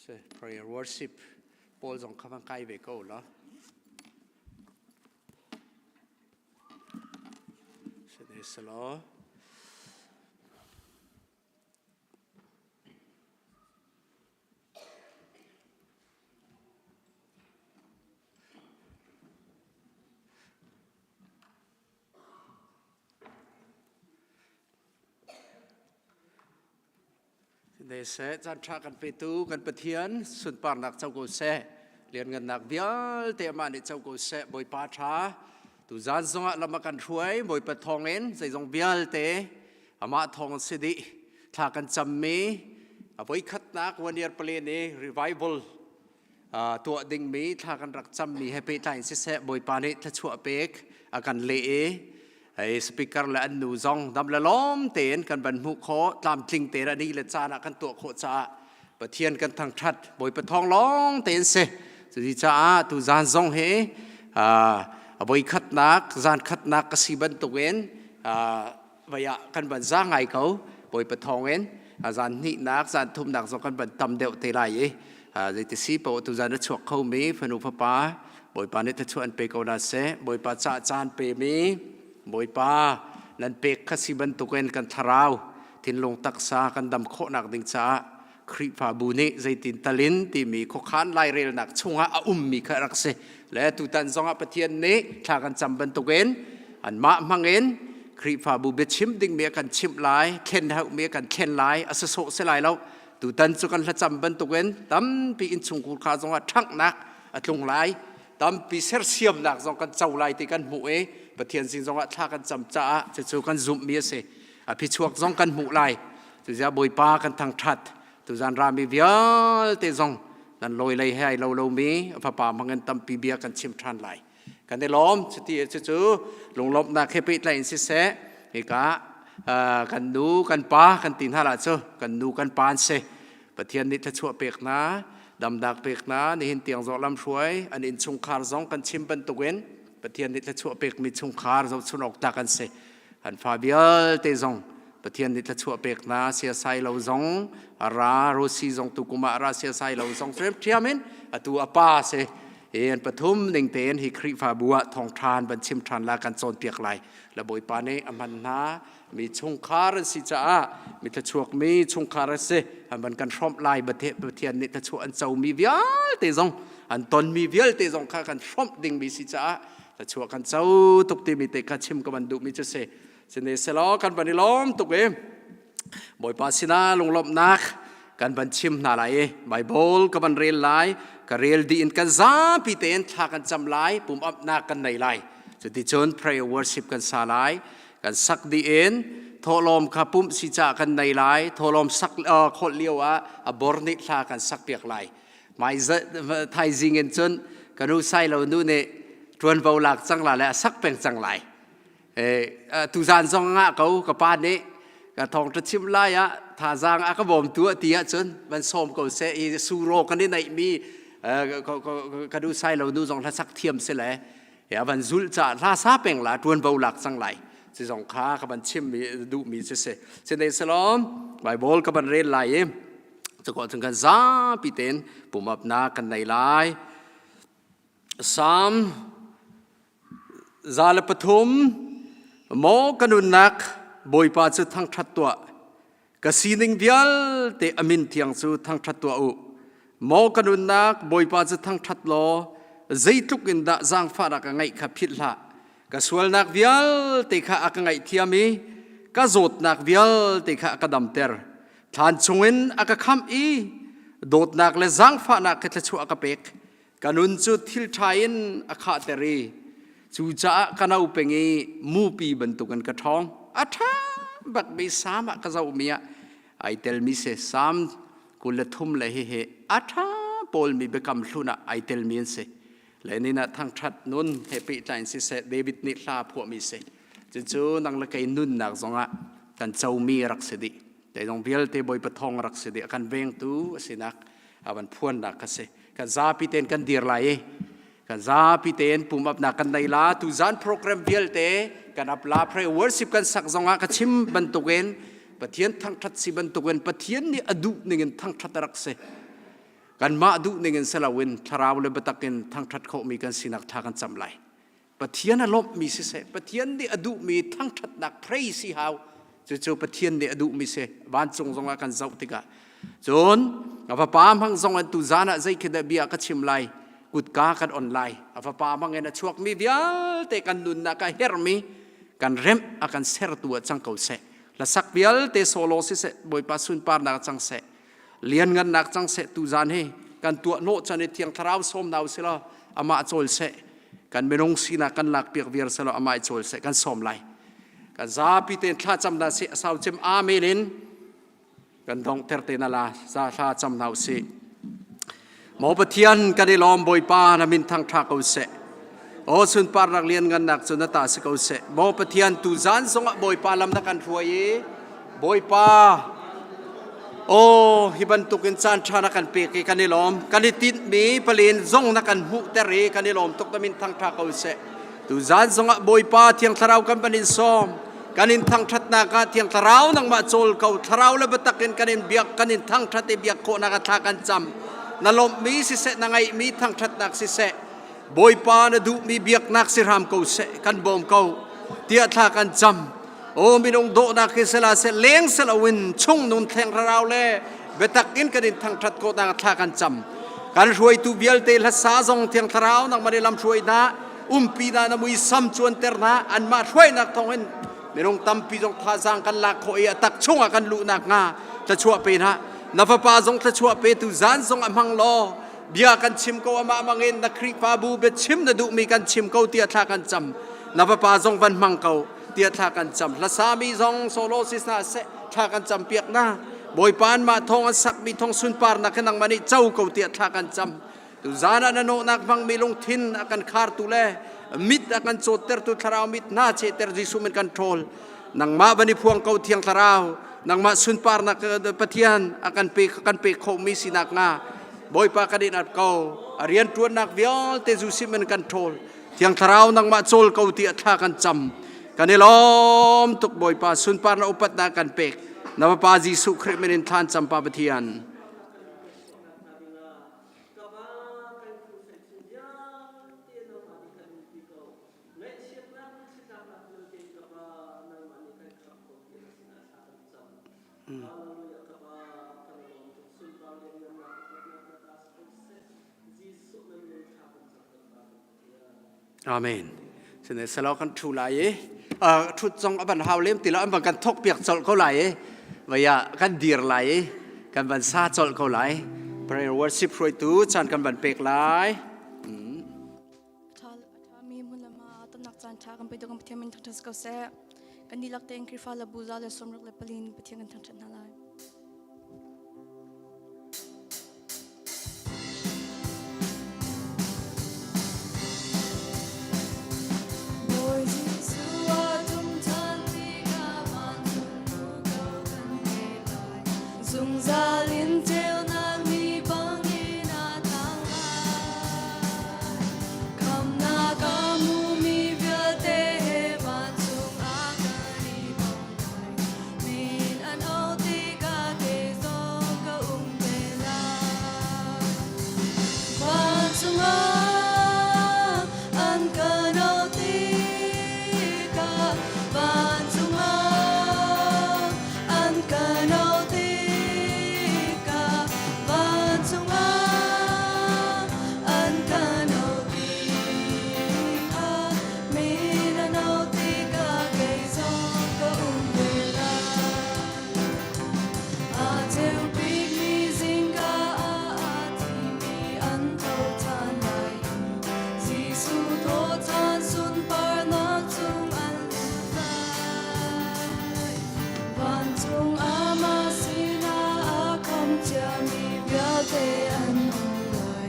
Se prayer worship pawl zong kha van kai ve ko la. Se ne selo. Ne seh caan ṭha kan petu kan Pathian sunparnak co ko seh. Lianngannak vialte amah nih co ko seh. Bawipa ṭha tuzaan zongah lam a kan hruai Bawipa thawngin zeizong vialte amah thawng si dih. Thla kan cammi a voikhatnak one year plan i revival tuah dingmi thla kan rak cammi he pehtlai in siseh Bawipa nih thluachuah pek a kan leh i hei speaker le an nu zong dam le lawm tein kan van hmuh khawh tlamtling tein a ni le caan ah kan tuah khawh caah Pathian kan thangṭhat Bawipa thawng lawng tein si cuti caah tu zan zong hi a voikhatnak zan khatnak ka si bantukin vai ah kan van za ngai ko Bawipa thawngin zan hnihnak zan thumnak zong kan van tam deuh te lai i zeiti si paoh tu zan a chuak kho mi fanu fapa Bawipa nih thluachuah an pe ko hna seh Bawipa ca caan pe mi Bawipa nan pek kha si bantukin kan thlarau thinlung taksa kan dam khawhnak ding caah Khrihfabu nih zeitin talin timi khuakhan lairelnak chungah a ummi kha rak si le tutan zongah Pathian nih thla kan cam bantukin anmah hmangin Khrihfabu biachim dingmi a kan chimh lai thlen hauhmi a kan thlen lai a si sawh si lai lo tutan cu kan hlacam bantukin tampi innchungkhur kha zongah ṭhanghnak a tlung lai tampi sersiamnak zong kan co lai ti kan hmuh i Pathian sin zongah thla kan cam caah cucu kan zumhmi a si a phichuak zong kan hmuh lai Cucaah Bawipa kan thangṭhat. Tuzan rami vialte zong nan lawi lei he ai lo lomi a fapa hmangin tampi bia kan chim ṭhan lai. Kan i lawm. Cuti cucu lunglawmhnak he pehtlaih in siseh, hika kan nu kan pa kan ti hna lah cu kan nu kan pa an si. Pathian nih thluachuah pek hna, damnak pek hna, nihin tiang zawh lam hruai, an innchungkhar zong kan chim bantukin Pathian nih thluachuah pekmi chungkhar zohchun awk tlak an si. An fa vialte zong Pathian nih thluachuah pek hna siasai lo zong a ra Rosi zong tukum ah a ra siasai lo zong ṭhiamṭhiam in atu a pa si hi an pathum ning tein hi Khrihfabu ah thawngṭha ban chim ṭhan la kan cawnpiak lai la Bawipa nih a hman hna mi chungkhar an si caah mi thluachuak mi chungkhar an si an van kan hrawmh lai Pathian nih thluachuah an comi vialte zong an tonmi vialte zong kha kan hrawmh dingmi si caah thluachuah kan co tuk timi te kha chim ka van duhmi cu si Sine selaw kan van i lawm tuk i Bawipa sinah lunglawmhnak kan van chim hna lai i Bible ka van rel lai ka rel dih in kan zapi tein thla kan cam lai pum apnak kan nei lai cuticun prayer worship kan sa lai kan sak dih in thawhlawm kha pumh si ca kan nei lai thawhlawm sak khawlh lio ah a bor nih thla kan sak piak lai mai thaizing in cun kanu sai lo nu nih ṭuanvo lak cang la le a sak peng cang lai Tuzaan zong ah ko ka pa nih ka thawngṭha chim lai ah thazaang a ka bawmtu a ti ahcun van sawm ko seh i suro kan i neihmi ka nu sai lo nu zong hlasak thiam si le a van zulh caah hla sa peng la ṭuanvo lak cang lai ci zong kha ka van chim mi duhmi cu si sihmanhsehlaw Bible ka van rel lai i cuko cun kan zapi tein pumapnak kan nei lai Psalm 103 Maw ka nunnak Bawipa cu thangṭhat tuah ka sining vialte a min thiang cu thangṭhat tuah u Maw ka nunnak Bawipa cu thangṭhat law zeitluk in dah zaangfahnak a ngeih kha philh hlah ka sualnak vialte kha a ka ngaihthiam i ka zawtnak vialte kha a ka damter thlan chungin a ka khamh i dawtnak le zaangfahnak kha thluachuah a ka pek Ka nun cu thil ṭha in a khahter i cucaah ka no peng i mupi bantukin ka ṭhawng. A ṭha bakmi sam ah ka zohmi ah ai telmi si. Sam 23 le hihi a ṭha pawlmi biakam hlun ah ai telmi an si. Le nin ah thangṭhat nun he pehtlai in siseh David nih hla phuahmi si. Cucu nang le kei nunnak zongah kan comi rak si dih. Zeizong vialte Bawipa thawng rak si dih. A kan vengtu a sinak a van phuannak ka si kan zapi tein kan dir lai i kan zapi tein pum apnak kan nei la tu zan program vialte kan ap la pray worship kan sak zongah ka chim bantukin Pathian thangthat si bantukin Pathian nih a duh ningin thangthat a rak si. Kanmah duh ning in si loin thlarau le biatak in thangṭhat khawhmi kan sinak thla kan cam lai. Pathian a lawmhmi siseh, Pathian nih a duhmi thangṭhatnak praise si hau. Cucu Pathian nih a duhmi si. Vancung zongah kan zoh tikah. Cun a fapa hmang zong in tuzan ah zei khi dah bia ka chim lai, kutka kan on lai. A fapa hmang in a chuakmi vialte kan nunnak a herhmi kan remh a kan sertu ah cang ko seh. Hlasak vialte solo siseh, Bawipa sunparnak cang seh. Lianngannak cang seh tuzan hi kan tuah hnawh chan i Thiang Thlarau sawm hna usih law amah cawl seh. Kan minung sinak kan lakpiak viar seh law amah i cawl seh kan sawm lai. Kan zapi tein thlacam hna sih a sau cem amen in kan donghter te na la za thla cam hna usih. Maw Pathian kan i lawm Bawipa na min thangṭha ko seh. Aw sunparnak lianngannak cu na ta si ko seh. Maw Pathian tu zan zongah Bawipa lam na kan hruai i Bawipa aw hi bantukin caan ṭha na kan pek i kan i lawm. Kan i tinhmi palin zong na kan hmuhter i kan i lawm tuk na min thangṭha ko seh. Tu zan zongah Bawipa Thiang Thlarau kan van in sawm. Kan in thangṭhatnak ah Thiang Thlarau nangmah cawl ko. Thlarau le biatak in kan in biak, kan in thangṭhat i biak khawhnak ah thla kan cam. Na lawmhmi siseh, na ngaihmi thangṭhatnak siseh, Bawipa na duhmi biaknak si hram ko seh, kan bawm ko. Tiah thla kan cam. Aw minung dawhnak hi sela seh leng seloin chung nun thleng rarau le biatak in kan in thangṭhat khawhnak thla kan cam. Kan hruaitu vialte hlasa zong Thiang Thlarau nangmah nih lam hruai hna, umpi hna na muisam cuanter hna, anmah hruainak thawngin minung tampi zong thazaang kan lak khawh i a tak chungah kan luh nakhnga thluachuah pe hna. Na fapa zong thluachuah pe tu zan zong a hmang law bia kan chim ko amah mangin na Khrihfabu biachim na duhmi kan chim ko tiah thla kan cam. Na fapa zong van hmang ko tiah thla kan cam. Hlasami zong solo si hna seh thla kan cam piak na. Bawipa anmah thawng an sakmi thawng sunparnak hi nangmah nih co ko tiah thla kan cam. Tuzan ah na nawhnak hmangmi lungthin a kan khartu le mit a kan cawttertu thlarau mit hna chehter Jesuh min kan ṭhawl. Nangmah van i phuang ko Thiang Thlarau, nangmah sunparnak Pathian a kan pe kan pe khomi sinak nga Bawipa kan in ap ko. A rianṭuannak vialte Jesuh min kan ṭhawl. Thiang Thlarau nangmah cawl ko tiah thla kan cam. Kan i lawm tuk Bawipa sunparnak upatnak kan pek. Na Fapa Jesuh Khrih min in thlan cam Pa Pathian. Amen. Sine salo kan thu lai i thut zong a van hau lem ti lo an van kan thok piak colh ko lai i vaya kan dir lai i kan van sa colh ko lai. Prayer worship hruaitu caan kan van pek lai. Mi hmun le ma tamnak caan ṭha kan pe tu kan Pathian min thangṭhat ko seh. Kan dihlak tein Khrihfa le bu za le sawmruk le palin Pathian kan thangṭhat hna lai. Bawi Jesuh a tum ṭhan tikah vancung ko kan ngei lai. Zungzal in ceunak ni bangin a tlang lai. Khamnak a hmumi vialte he vancung ah kan i tong lai. Min an auh tikah kei zong ka um te lai. Vancung ah an kan auh tikah vancung ah an kan auh tikah vancung ah an kan auh tikah min an auh tikah kei zong ka um ve lai. Aa ceu bikmi zingka ah aa thimi an tho ṭhan lai i Jesuh thawhṭhan sunparnak chung an lut lai. Vancung Amah sinah a kham ciami vialte an um lai.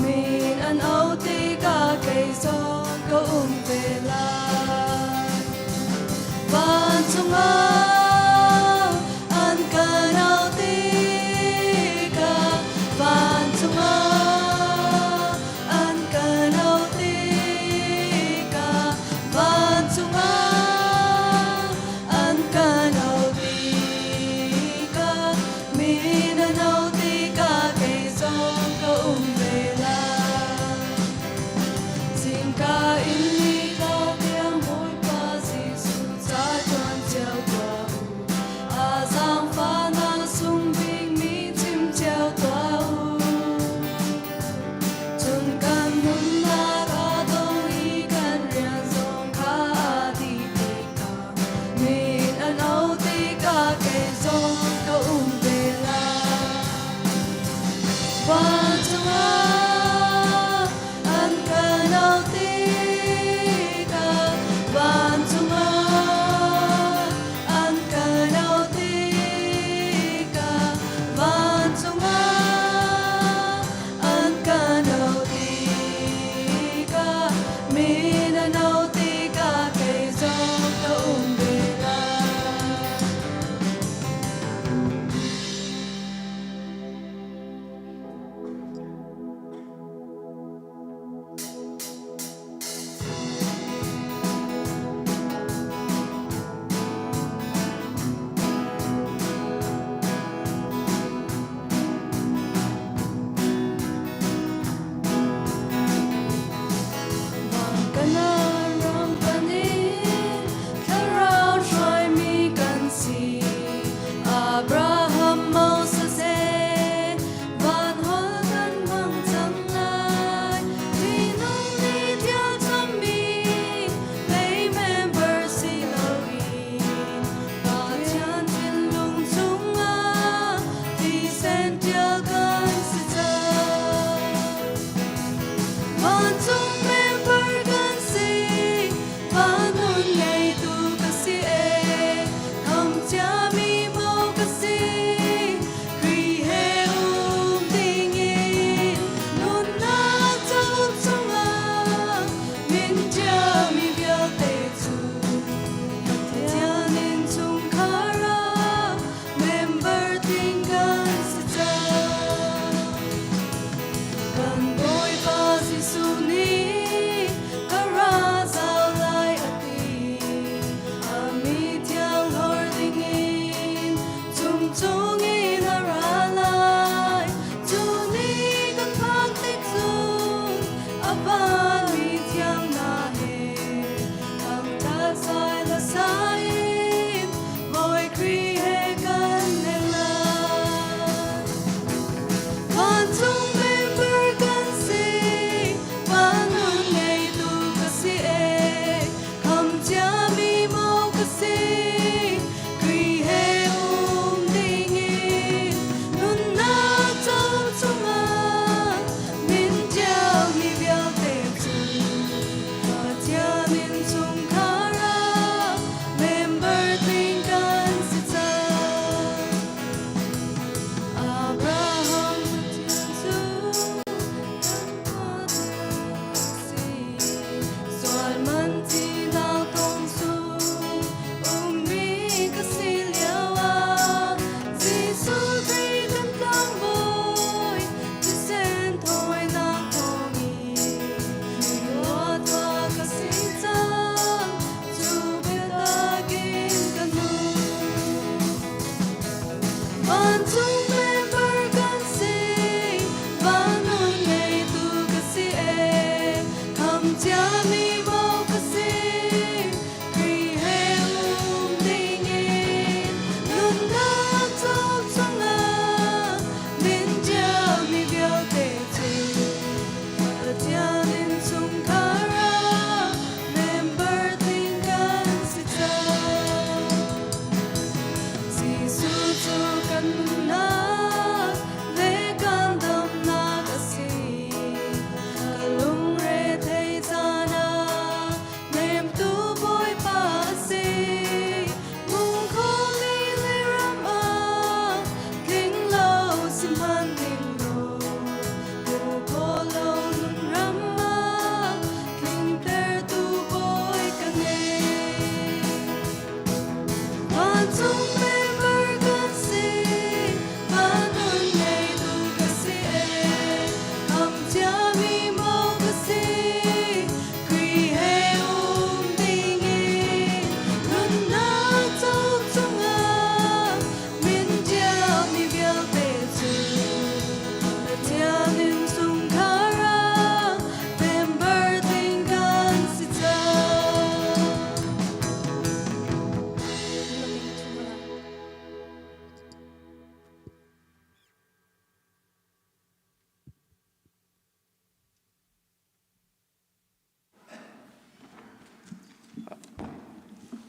Min an auh tikah kei zong ka um ve lai. Vancung ah an kan auh tikah vancung ah an kan auh tikah vancung ah an kan auh tikah min an auh tikah kei zong ka.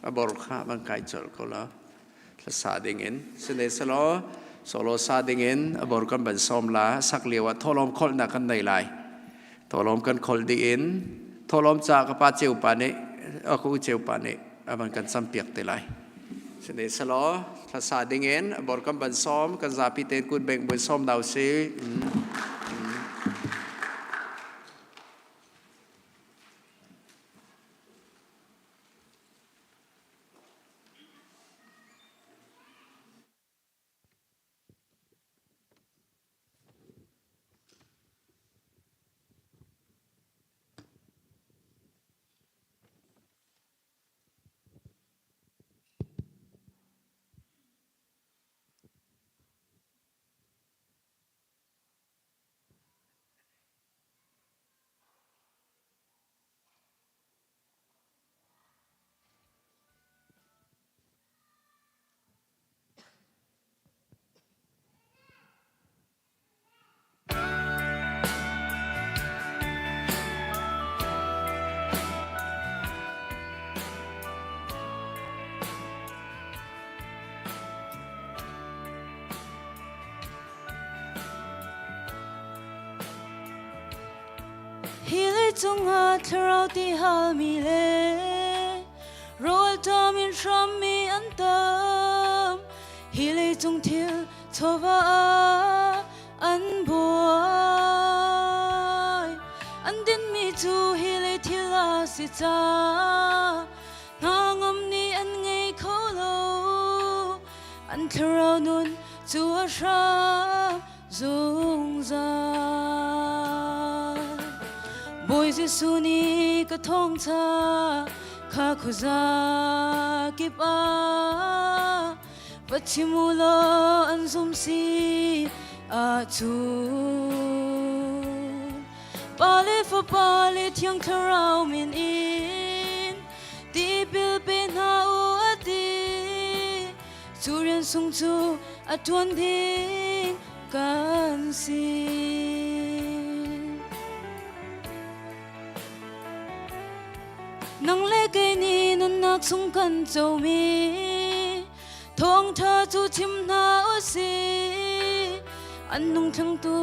A bor kha van kai colh ko la. Thlasa ding in sine selaw solo sa ding in a bor kan ban som la sak lio ah tholom kholnak kan nei lai. Tholom kan khol dih in tholom ca ka pa ceu pa nih ka u ceu pa nih a van kan campiak te lai. Sine selaw thlasa ding in a bor kan ban som kan zapi ten kut beng bun som nau si. Hi leicung ah thlarau ti halmi le rawlṭam in hrammi an tam. Hi leicung thil chawva ah an buai. An dinmi cu hi lei thil a si caah hnangam nih an ngei kho lo. An thlarau nun cu a hram zungzal. Bawi Jesuh nih ka thawngtha kha khuaza kip ah va chim u law an zum si ahcun Pa le Fapa le Thiang Thlarau min in tipil pe hna u a ti. Cu rian sung cu a ṭuan ding kan si. Nang le kei nih nunnak sung kan comi thawngṭha cu chim hna u sih. An nung thlangtu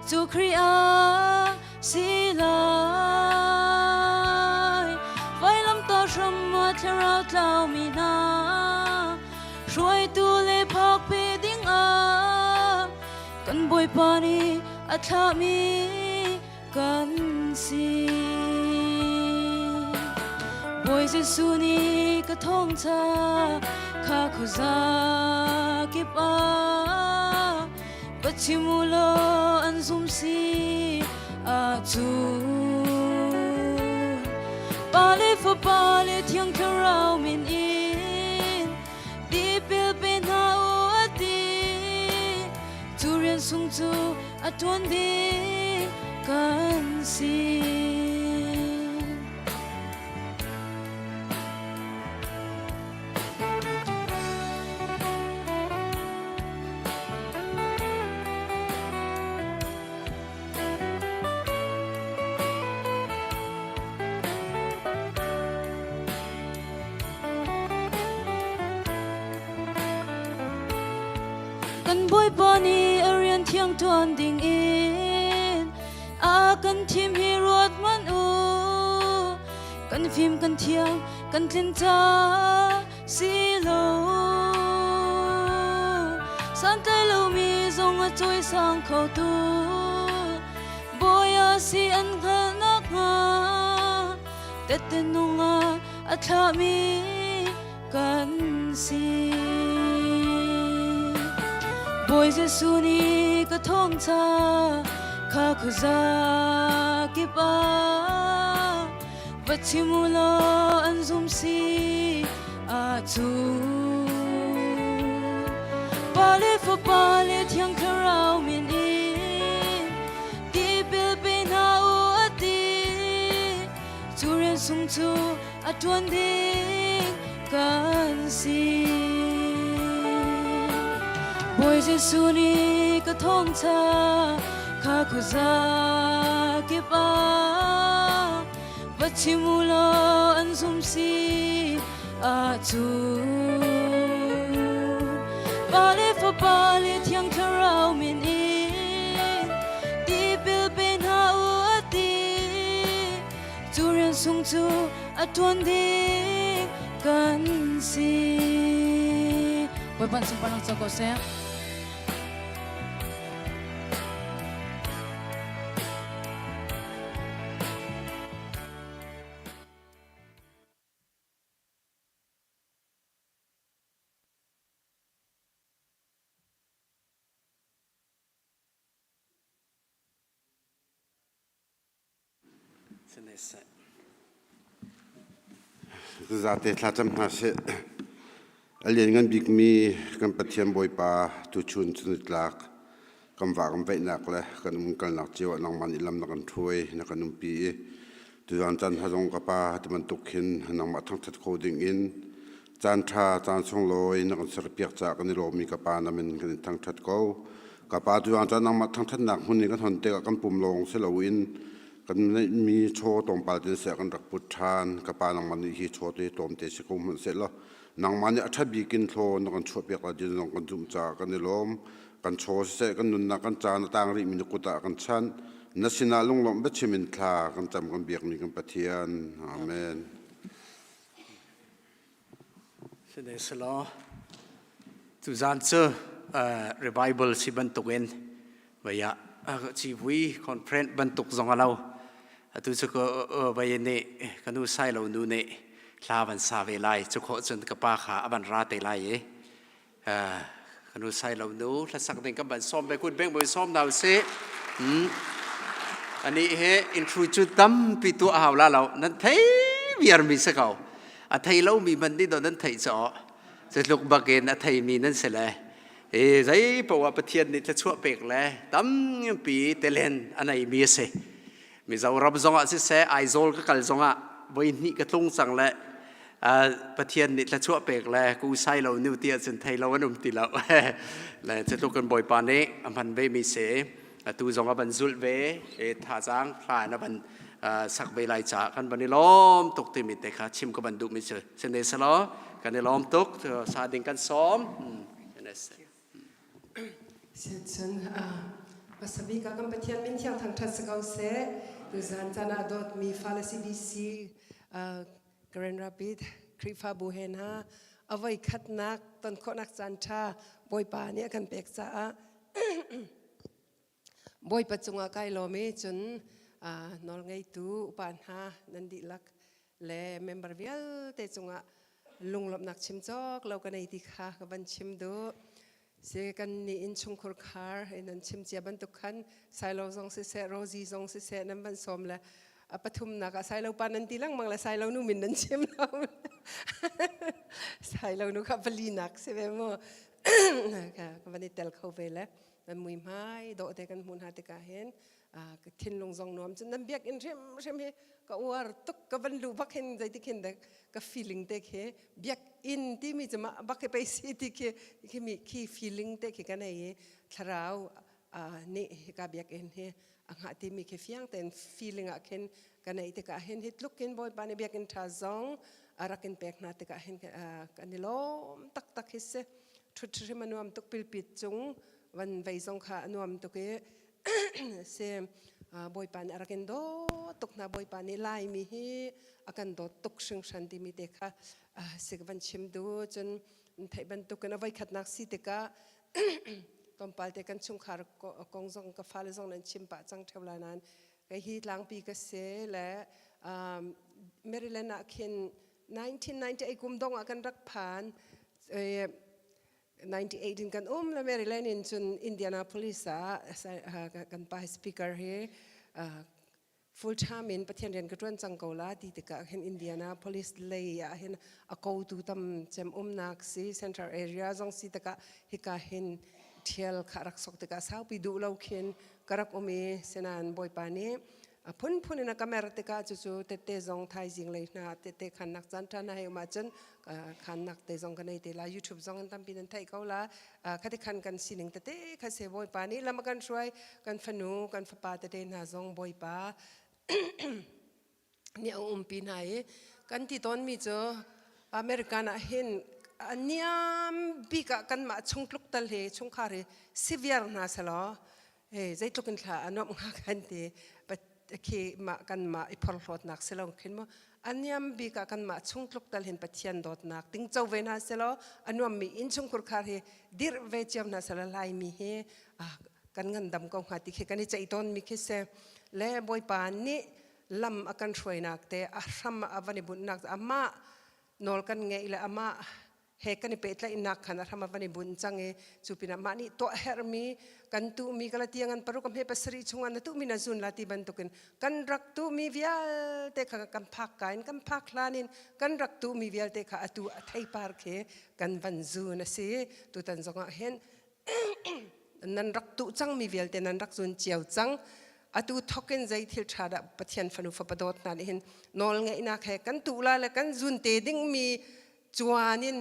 cu Khrih ah si lai. Vailamtah hram ah thlarau tlaumi hna hruaitu le phakpi dingah kan Bawipa nih a thlahmi kan si. Bawi Jesuh nih ka thawngtha kha khuaza kip ah va chim u law an zum si ahcun Pa le Fapa le Thiang Thlarau min in tipil pe hna u a ti. Cu rian sung cu a ṭuan ding kan si. Kan Bawipa nih a rian thiang ṭuan ding in a kan thim hi ruat hmanh u. Kan fim kan thiam kan tlin ca si lo. Santlai lomi zong a cawisang khotu Bawi a si an hngalh nakhnga tette nung ah a thlahmi kan si. Bawi Jesuh nih ka thawngtha kha khuaza kip ah va chim u law an zum si ahcun Pa le Fapa le Thiang Thlarau min in tipil pe hna u a ti. Cu rian sung cu a ṭuan ding kan si. Bawi Jesuh nih ka thawngtha kha khuaza kip ah va Chim u law an zum si ahcun Pa le Fapa le Thiang Thlarau min in tipil pe hna u a ti. Cu rian sung cu a ṭuan ding kan si. Bawipa sunparnak co ko seh. Zate thlacam hna seh. A lianngan bikmi kan Pathian Bawipa tuchun chunitlak kan va kan veihnak le kan umkalnak cio ah nangmah nih lam na kan hruai na kan umpi i tuzan caan hna zong ka pa ti bantuk khin nangmah thangṭhat kho ding in caan ṭha caan sunglawi na kan serpiak caah kan i lawmmi ka pa na min kan in thangṭhat ko. Ka pa tuzan caan nangmah thangṭhatnak hmun in kan hon tikah kan pum lawng si loin kan neihmi chaw tlawmpal tin seh kan rak put ṭhan. Ka pa nangmah nih hi chaw te tlawmte si ko hmanh sehlaw nangmah nih a ṭha bik in thlaw na kan chuahpiak lai ti zong kan zumh caah kan i lawm. Kan chaw siseh kan nunnak kan caan a tang rihmi na kut ah kan chanh. Na sinah lunglawmh biachim in thla kan cam kan biakmi kan Pathian. Amen. Sihmanhsehlaw tuzaan cu revival si bantukin vei ah civui conference bantuk zong a lo. Atu cu vei nih ka nu Sailo nu nih hla van sa ve lai. Cu khawh cun ka pa kha a van ra te lai i ka nu Sailo nu hlasak ding kan van sawm ve kut beng bawi sawm hna usih. Anih he intro cu tampi tuah a hau la lo. Nan thei viarmi si ko. A thei lomi hmanh nih dawh nan theih caw. Zeitluk bakin a theimi nan si le i zei poah Pathian nih thluachuah pek le tampi telen a neimi a si. Mizoram zongah siseh, Aizawl ka kal zongah voi hnih ka tlung cang le Pathian nih thluachuah pek le ku sai lo nu ti ahcun thei lo an um ti lo. Le cutluk kan Bawipa nih a hman ve mi si. Atu zong a van zulh ve, e thazaang hla in a van sak ve lai caah kan van i lawm tuk timi te kha chim ka van duh mi cu. Sine selaw kan i lawm tuk, sa ding kan sawm. Siacun hmasa bik ah kan Pathian min thiang thangṭhat si ko seh. Tuzan caan ah dawtmi fale CBC Grand Rapid Khrihfabu he hna a voi khatnak ton khawhnak caan ṭha Bawipa nih a kan pek caah Bawipa cungah kai lawm i cun nawlngeitu upa hna nan dihlak le member vialte cungah lunglawmhnak chim cawk lo ka nei ti kha ka van chim duh. Si kan nih innchungkhur khar in an chim cia bantuk khan Sailo zong siseh Rosie zong siseh nan van sawm le a pathumnak ah Sailo pa nan ti lengmang le Sailo nu min nan chim lo. Sailo nu kha palinak si ve mu. Ka van i tel kho ve le nan muihmai dawh te kan hmuh hna tikah hin ka thinlung zong nuam cun nan biakinn hrimhrim hi ka uar tuk ka van luh bak hin zeiti khin dek ka feeling te khi biakinn timi cu mah bak hi pei si ti khi khi mi khi feeling te khi ka nei i thlarau nih hika biakinn hi a ngah timi khi fiang tein feeling ah khin ka neih tikah hin hi tluk in Bawipa nih biakinn ṭha zong a rak in pek hna tikah hin kan i lawm taktak hi si ṭhut hrim a nuam tuk pilpit cung van vei zong kha a nuam tuk i si Bawipa nih a rak in dawt tuk hna Bawipa nih Laimi hi a kan dawt tuk hringhran timi te kha si ka van chim duh cun theih bantukin a voikhatnak si tikah tlawmpal te kan chungkhar kong zong ka fale zong nan chim pah cang ṭheo lai nain kei hi tlangpi ka si le Maryland ah khin 1998 kum dong ah kan rak phan 98 in kan um le Maryland in cun Indianapolis ah kan pa speaker hi full time in Pathian rian ka ṭuan cang ko la ti tikah hin Indianapolis lei ah hin a kotu tam cem umnak si central area zong si tikah hika hin ṭhial kha rak sok tikah saupi duh lo khin ka rak um i senan Bawipa nih a phunphun in a ka mer tikah cucu tette zong thaizing lei hna tette khannak caan ṭha na hei um ahcun khannak te zong ka nei te la YouTube zong in tampi nan theih ko la khati khan kan sining tete kha se Bawipa nih lam a kan hruai kan fanu kan fapa tete hna zong Bawipa Nih a umpi hna i kan ti tawnmi cu American ah hin a niam bik ah kanmah chungtluk tal hi chungkhar hi si viar hna selaw zeitluk in thla a nuamh hnga kan ti. Khi mah kanmah i phorhlawtnak si lo khin mu, a niam bik ah kanmah chungtluk tal hin Pathian dawtnak tingco ve hna selaw a nuammi innchungkhur khar hi dirh ve cio hna selaw Laimi hi kan ngandam ko hnga ti khi kan i ceih tawnmi khi si le. Bawipa nih lam a kan hruainak te, a hram a van i bunhnak, amah nawl kan ngeih le amah he kan i pehtlaihnak khan a hram a van i bunh cang i, cu pinah mah nih tuah herhmi kan tuhmi Galatia ngan 8 a hme 7 chungah na tuhmi na zun la ti bantukin kan rak tuhmi vialte kha kan phak ka in kan phak hlan in kan rak tuhmi vialte kha atu a theipar khi kan van zun a si. Tutan zongah hin nan rak tuh cangmi vialte nan rak zun cio cang. Atu thokin zei thil ṭha dah Pathian fanu fapa dawt hna nih hin nawl ngeihnak he kan tuh la le kan zun te dingmi cuan in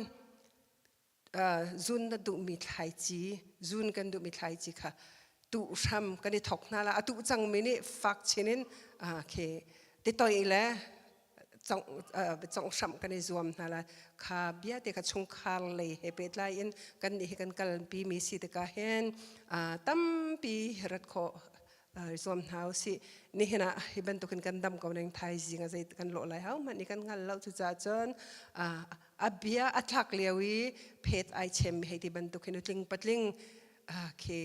zun na duhmi thlaici, zun kan duhmi thlaici kha tuh hram kan i thok hna la. A tuh cangmi nih fak chin in khi titoi le conghhramh kan i zuam hna la. Kha bia te kha chungkhar lei he pehtlai in kan nih hi kan kalpi mi si tikah hin tampi rat khawh zuam hna usih. Nihin ah hi bantukin kan dam ko ning, thaizing a zei kan lawh lai ho hmanh nih kan hngal lo. Cucaah cun a bia a thlak lio i phet ai chem hei ti bantuk hin utling patling khi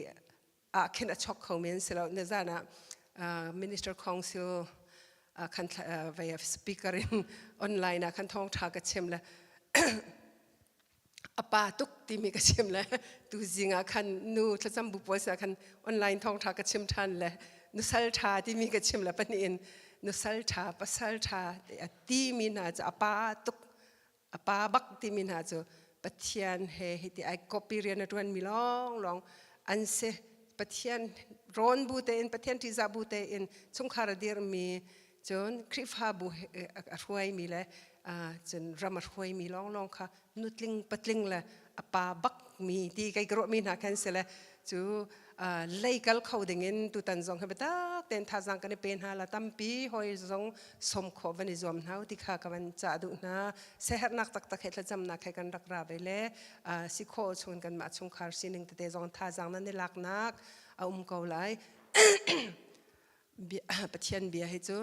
ah khin a chok kho men si lo. Na zan ah minister council khan vei speaker in online ah khan thawng tha ka chim le a pa tuk timi ka chim le, tu zing ah khan nu thlacam bu pawl sa khan online thawng tha ka chim than le nusal tha timi ka chim le, pahnih in nusal tha pasal tha timi hna cu a pa tuk, a pa bak timi hna cu Pathian he hiti ai copy rian a ṭuanmi lawnglawng an si. Pathian rawn bu tein, Pathian ṭihzah bu tein chungkhar a dirmi, cun Khrihfabu a hruaimi le cun ram a hruaimi lawnglawng kha nutling patling le a pa bak mi ti kei ka ruahmi hna khan si le, cu lei kal kho dingin tutan zong hi biatak tein thazaang kan i pe hna la, tampi hoi zong som khawh van i zuam hna ti kha ka van cah duh hna. Sehernak taktak he thlacamnak he kan rak ra ve le si khawh chung kanmah chungkhar sining tete zong thazaang nan i laknak a um ko lai. Pathian bia hi cu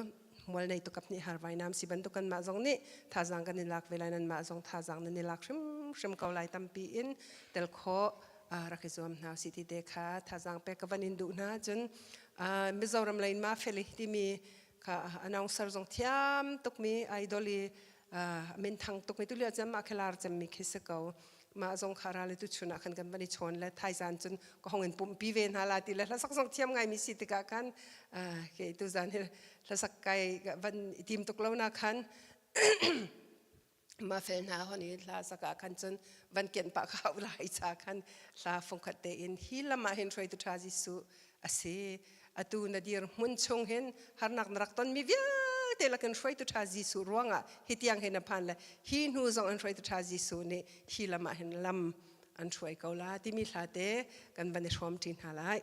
mual nei tukap nih har vainam si bantuk kan mah zong nih thazaang kan i lak ve lai, nan mah zong thazaang nan i lak hrimhrim ko lai. Tampi in tel khawh rak i zuam hna si ti te kha thazaang pek ka van in duh hna. Cun Mizoram lei in ma feli timi kha announcer zong thiam tukmi, idol i minthang tukmi, tulio cem ah khelar cemmi khi si ko. Mah zong kha ral tu chun ah khan kan van i chawn le thaizan cun ka hong in pumpi ve hna la ti le, hlasak zong thiam ngaimi si tikah khan ke tu zan hi hlasak kai van i tim tuk lo na khan ma fel hna hon i hla sak ah khan cun van kian pah kha lai cha khan hla fungkhat te in hi lam ah hin hruaitu tha Jesuh a si. Atu na dir hmun chung hin harnak na rak tonmi vialte lakin hruaitu ṭha Jesuh ruangah hi tiang hin na phan le hi hnu zong an hruaitu ṭha Jesuh nih hi lam ah hin lam an hruai ko la timi hla te kan van i hrawm ṭi hna lai.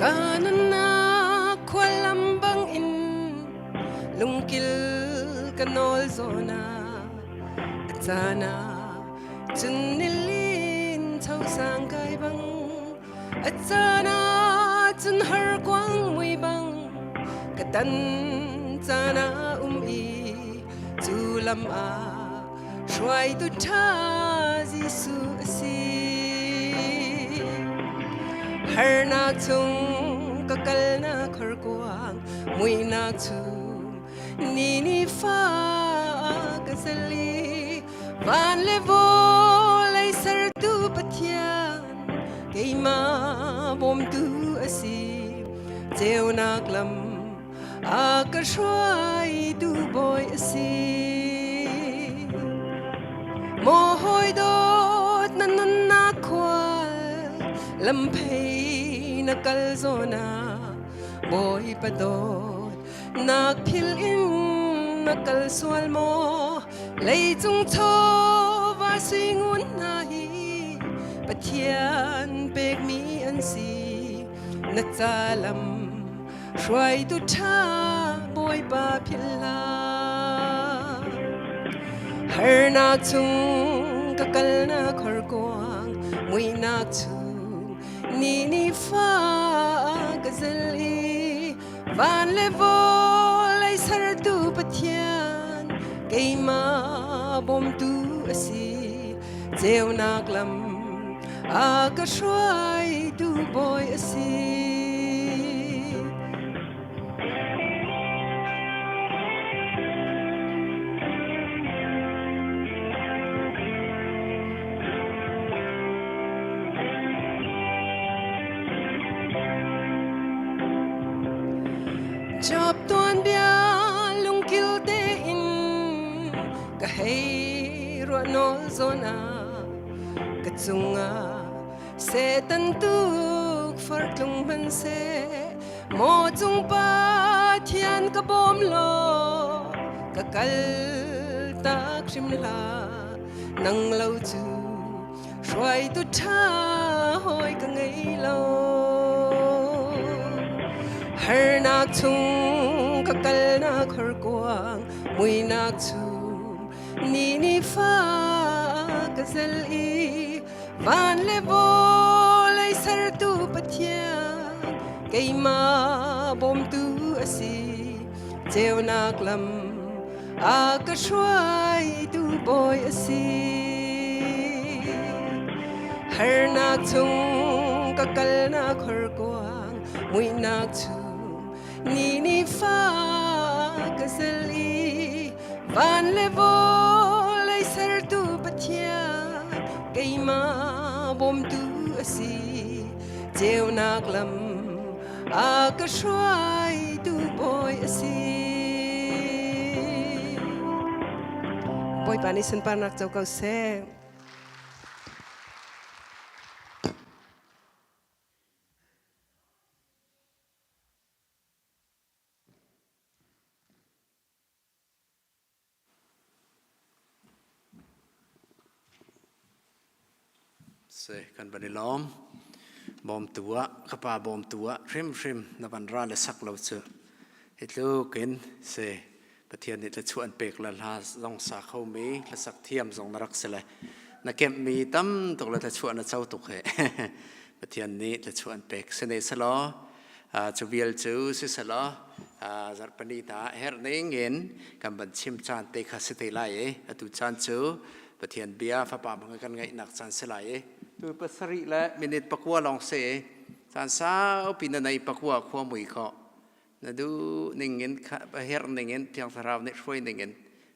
Ka nunnak khuallam bangin lungkil ka nawl zawn ah a caan ah cun nilin chosang kai bang, a caan ah cun harkuang mui bang ka tan caan ah um i, cu lam ah hruaitu ṭha Jesuh a si. Harnak chung ka kalnak horkuang muihnak chung ni ni fa ka sali, van le vawlei sertu Pathian keimah bawmtu a si, ceunak lam a ka hruaitu bawi a si. Maw hawi dawt, na nunnak khual lam phei na kal zawn ah. Bawipa dawt nak phil in na kal sual maw leicung chawva suingun hna hi Pathian pekmi an si na ca lam hruaitu ṭha Bawipa philh hlah. Harnak chung ka kalnak horkuang muihnak chung ni ni fa ka zel i van le vawlei sertu Pathian keimah bawmtu a si ceunak lam a ka hruaitu bawi a si. Job tuanbia lungkil tein ka hei ruah nawl zawn ah ka cungah Satan tuk fartlung hmanhseh maw cung Pathian ka bawm law ka kal tak hrim hlah nang lo cu hruaitu ṭha hawi ka ngei lo harnak chung ka kalnak horkuang muinak chung ni ni fa ka zel i van le vawlei sertu Pathian keimah bawmtu a si ceunak lam a ka hruaitu bawi a si harnak chung ka kalnak horkuang muihnak chung ni ni fa ka zel i van le vawlei sertu Pathian keimah bawmtu a si ceunak lam a ka hruaitu bawi a si Bawipa nih sunparnak co ko seh. Si kan van i lawm. Bawmtu ah ka pa bawmtu ah hrimhrim na van ra le sak lo cu hi tluk in si Pathian nih thluachuah an pek le hla zong sa kho mi hlasak thiam zong na rak si le na kemh mi tam tuk le thluachuah na co tuk he Pathian nih thluachuah an pek sine selaw Cu vial cu siselaw zarhpini ta herh ning in kan van chim caan te kha si te lai i atu caan cu Pathian bia fapa hmang kan ngaihnak caan si lai i tu pasarih le minute pakua lawng si i caan saupi na nei pakua khua mui kho na duh ning in herh ning in Thiang Thlarau nih hruai ning in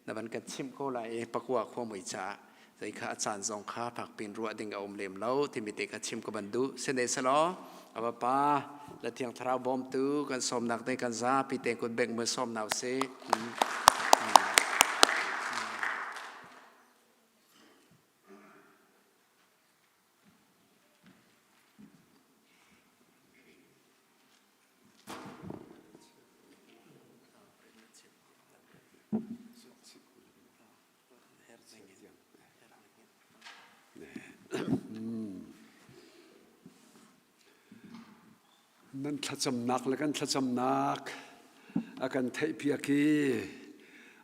na van kan chimh ko lai i pakua khua mui caah zei kha a caan zong kha fakpin ruah ding a um lem lo timi te kha chim ka van duh sine selaw a vapa le thiang thlarau bawmtu kan sawmnak te kan zapi te kut bek mu sawm nau si Nan thlacamnak le kan thlacamnak a kan theihpiak i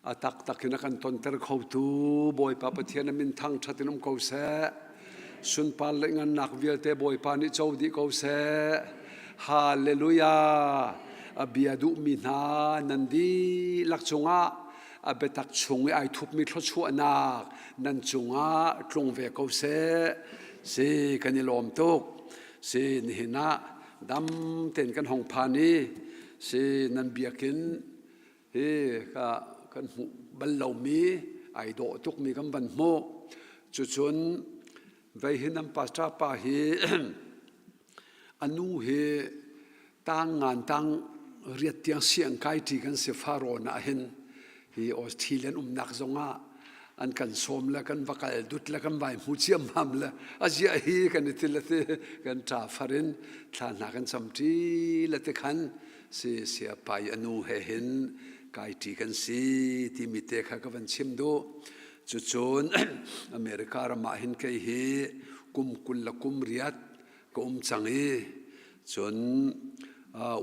a taktak in a kan tonter khotu Bawipa Pathian a min thangṭhat in um ko seh. Sunpar le ngannak vialte Bawipa nih co dih ko seh. Hallelujah! A bia duhmi hna nan dihlak cungah a biatak chung i ai thupmi thluachuahnak nan cungah tlung ve ko seh. Si kan i lawm tuk. Si nihin ah dam tein kan hong phan i si nan biakinn hi ka kan hmuh bal lomi ai dawh tukmi kan van hmuh. Cucun vei hi nan pastor pa hi A nu hi tang ngan tang riat tiang siang kai ṭi kan si Farawn ah hin hi Australian umnak zongah an kan sawm le kan va kal dut le kan vai hmu ciammam le a ziah hi kan i til le ti kan ṭa far in thla hna kan cam ṭi le ti khan. Si siapa i a nu he hin kai ṭi kan si timi te kha ka van chim duh. Cucun America ram ah hin kei hi kum 20 le kum riat ka um cang i cun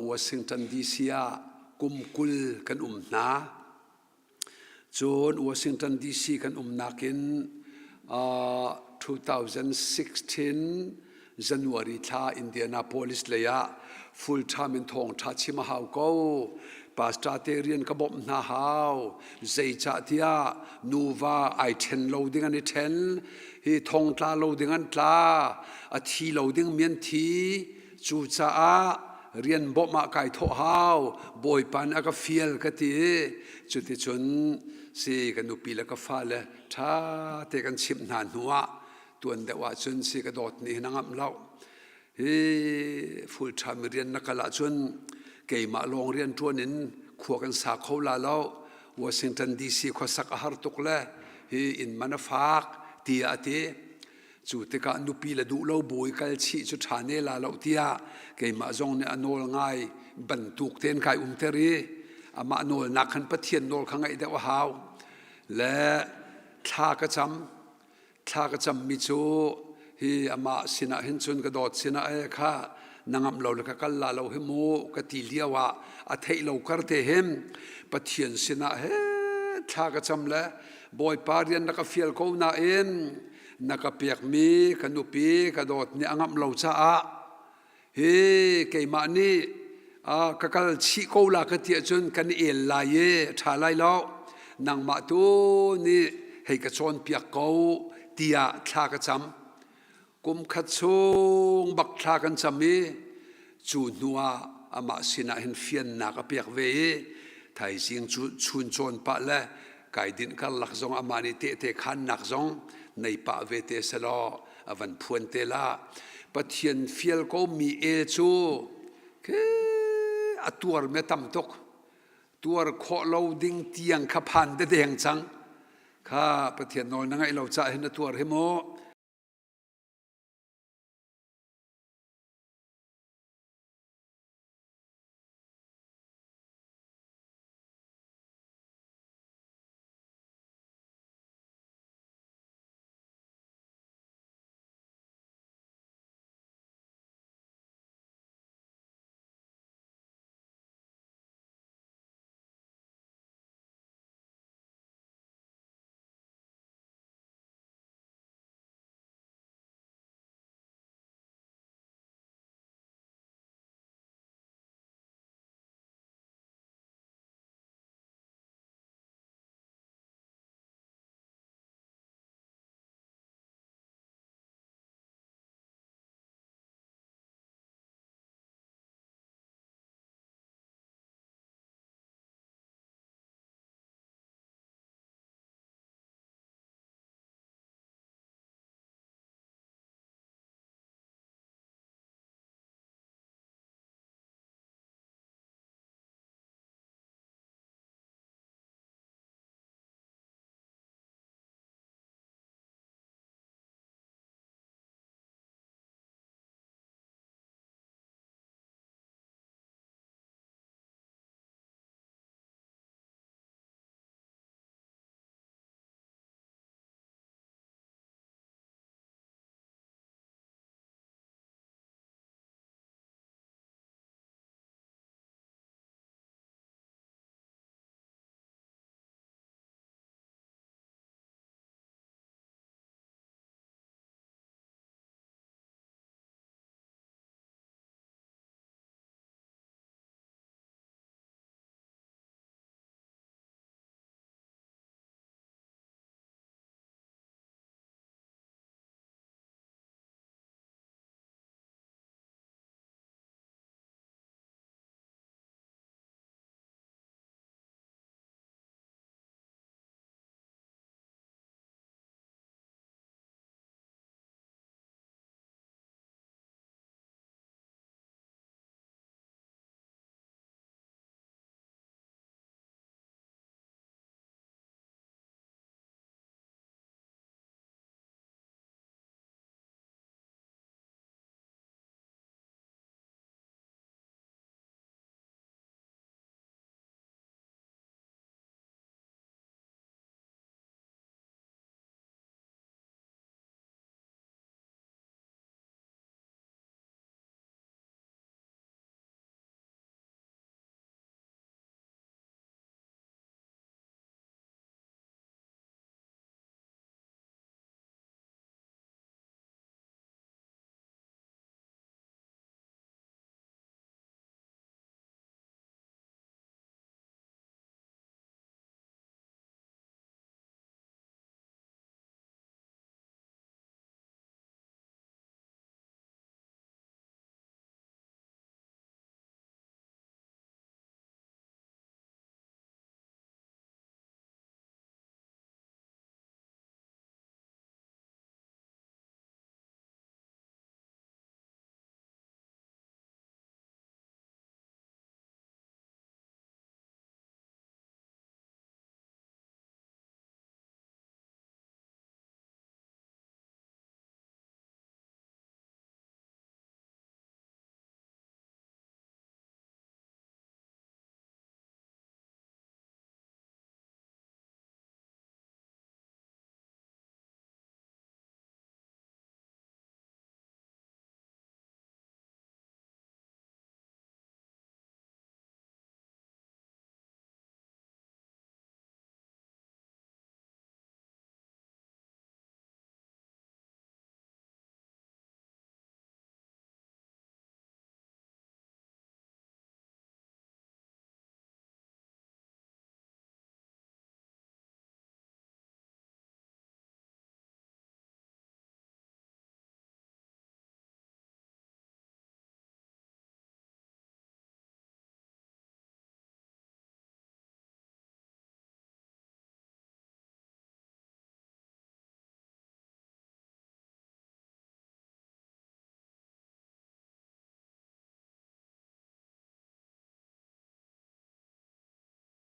Washington DC ah kum 20 kan um hna. Cun Washington DC kan umnak in 2016 January thla Indianapolis lei ah full time in thawngṭha chim a hau ko. Pastor te rian ka bawmh hna hau. Zeicahtiah nuva ai ṭhen lo ding an i ṭhen. Hi thongtla lo ding an tla. A thi lo ding mi an thi. Cucaah rian bawmh ah kai thawh hau. Bawipa nih a ka fial ka ti. Cuticun si ka nupi le ka fale ṭha te kan chimh hna hnu ah tuan deuh ahcun si ka dawt nih hin a ngamh lo. Hi full time rian na kal ahcun keimah lawng rian ṭuan in khua kan sa kho la lo. Washington DC khuasak a har tuk le hi inn man a fak tiah a ti. Cu tikah nupi le duh lo bu i kal chih cu ṭha ne la lo tiah keimah zong nih a nawl ngai bantuk tein kai umter i amah nawlnak khan Pathian nawl kha ngaih deuh a hau. Le thla ka cam. Thla ka cammi cu hi amah sinah hin cun ka dawt sinah e kha na ngamh lo le ka kal la lo hi mu ka ti lio ah a theih lo kar te hin Pathian sinah he thla ka cam le Bawipa rian na ka fial ko nain na ka pekmi ka nupi ka dawt nih a ngamh lo caah hi keimah nih ka kal chih ko la ka ti ahcun kan i el lai i ṭha lai lo nangmah tu nih hei ka cawnpiak ko tiah thla ka cam kum khat chung bak thla kan cam i cu hnu ah amah sinah hin fiannak a pek ve i thaizing cu chun cawn pah le kai dinh karlak zong amah nih tehte khannak zong nei pah ve te selaw a van phuan te la. Pathian fial ko mi el cu ke a tuar me tam tuk. Tuar khawh lo ding tiang kha phan de deng cang. Kha Pathian nawl na ngaih lo cah hin na tuar hi mu.